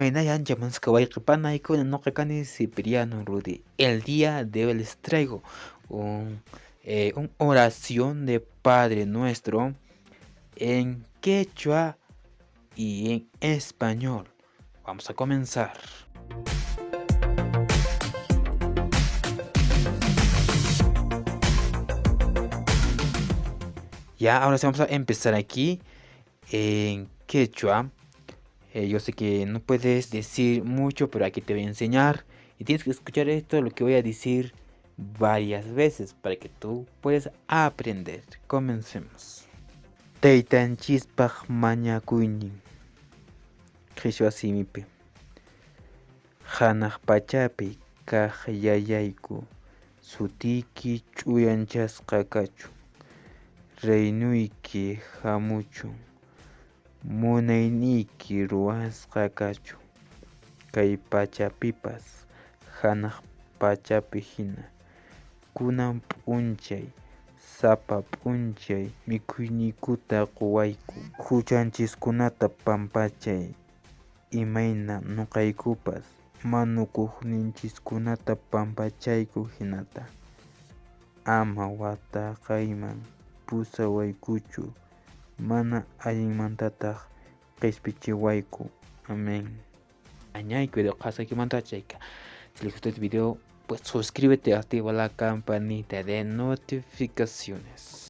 Imaynalla ancha munasqa wayqe panaykuna, noqa kani Cipriano Rudy. El día de hoy les traigo un oración de Padre Nuestro en quechua y en español. Vamos a comenzar. Ya, ahora sí vamos a empezar aquí en quechua. Yo sé que no puedes decir mucho, pero aquí te voy a enseñar. Y tienes que escuchar esto, lo que voy a decir varias veces para que tú puedas aprender. Comencemos. Taytanchispaq mañakuynin qhichwa simipi. Hanaq pachapi kaq yayayku, sutiyki ch'uyanchasqa kachun, reynuyki hamuchun, munayniyki ruwasqa kachun, kay pachapipas hanaq pachapi hina. Kunan p'unchay sapa p'unchay mikhuyniykuta quwayku, huchanchiskunata pampachay, imayna nuqaykupas manukuqninchiskunata pampachayku hinata. Ama wataqayman pusawaykuchu, mana allinmantataq qispichiwayku. Amén. Añay video qhasqaykimanta chayka. Si les gustó este video, pues suscríbete y activa la campanita de notificaciones.